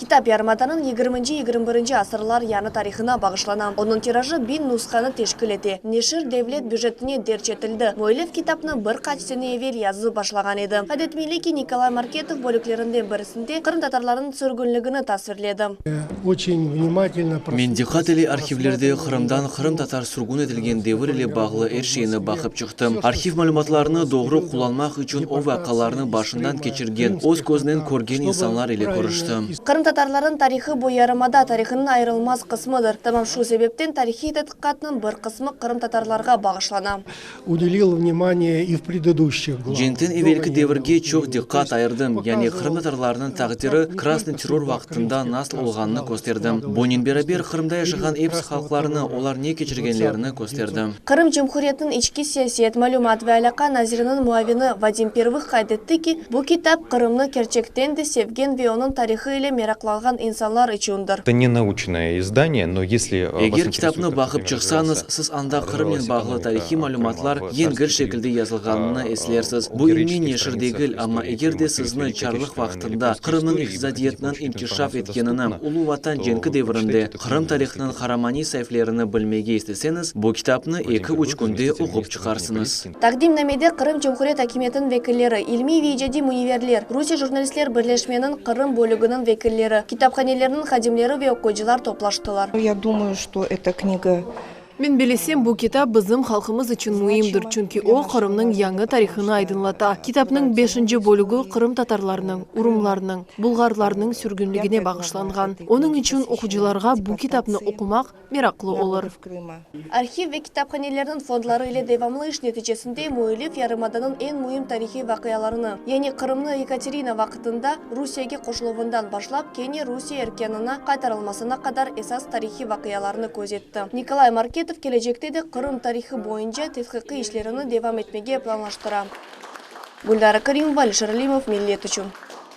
Kitap yarımadanıñ yigirminci-yigirmi birinci asırlar yañı tarihına bağışlana. Onıñ tirajı biñ nushanı teşkil ete. Neşir devlet bücetine derc etildi. Müellif kitapnı bir qaç sene evel yazıp başlağan edi. Qayd etmeli ki, Nikolay Marketov bölüklerinden birisinde qırımtatarlarnıñ sürgünligini tasvirledi. Men diqqat ile arhivlerde Qırımdan qırımtatar sürgün etilgen devir ile bağlı er şeyni baqıp çıqtım. Arhiv malümatlarını doğru qullanmaq içün o vaqialarnı başından keçirgen, öz közünen körgen insanlar ile körüştim. Qırımtatarlarnıñ tarihı bu yarımada tarihınıñ ayırılmaz qısmıdır. Tamam şu sebepten tarihiy tedqiqatnıñ bir qısmı qırımtatarlarğa bağışlana. Udelil vnimaniye i v prededuşçih glavah. Cenkten evelki devirge çoq diqqat ayırdım, yani qırımtatarlarnıñ taqdiri krasnıy terror vaqtında nasıl olğanını kösterdim. Bunen beraber, Qırımda yaşağan episi halqlarnı, olar ne keçirgenlerini kösterdim. Qırım Cumhuriyetiniñ içki siyaset, malümat ve alâqa naziriniñ muavini Vadim Pervıh qayd etti ki, bu kitap Qırımnı kerçekten de sevgen ve onıñ tarihı ile meraqlanğan insanlar içündir. Eto ne nauçnoye izdaniye, no esli vas Eger kitapnı baqıp çıqsañız, siz anda Qırımnen bağlı tarihiy malümatlar yengil şekilde yazılğanını eslersiz. Bu ilmiy neşir degil, amma eger de sizni çarlıq vaqtında Qırımnıñ iqtisadiyatınıñ inkişaf etkenini, Ulu Vatan cenki devirinde Qırım tarihınıñ qaramaniy saiflerini bilmege isteseñiz, bu kitapnı eki-üç künde oqup çıqarsıñız. Taqdimnamede Qırım Cumhuriyet akimiyetiniñ vekilleri, ilmiy ve icadiy müniverler, Rusiye jurnalistler birleşmeniñ Qırım bölüginiñ vekilleri, kitaphanelerniñ hadimleri ve oquyıcılar toplaştılar. Ya dumayu, çto eta kniga Men bilesem, bu kitap bizim halqımız içün müimdir, çünki o, Qırımnıñ yañı tarihını aydınlata. Kitapnıñ beşinci bölügi qırımtatarlarnıñ, urumlarnıñ, bulğarlarnıñ sürgünligine bağışlanğan. Onıñ içün oqucılarğa bu kitapnı oqumaq meraqlı olur. Arhiv ve kitaphanelerniñ fondları ile devamlı iş neticesinde müellif yarımadanıñ eñ müim tarihiy vaqialarını, yani Qırımnı Yekaterina vaqtında Rusiyege qoşuluvından başlap kene Rusiye erkânına qaytarılmasına qadar esas tarihiy vaqialarnı közetti. Nikolay Marketov kelecekte de Qırım tarihı boyunca tedqiqiy işlerini devam etmege planlaştıra. Gülnara Karimova, Alişer Alimov, Millet içün.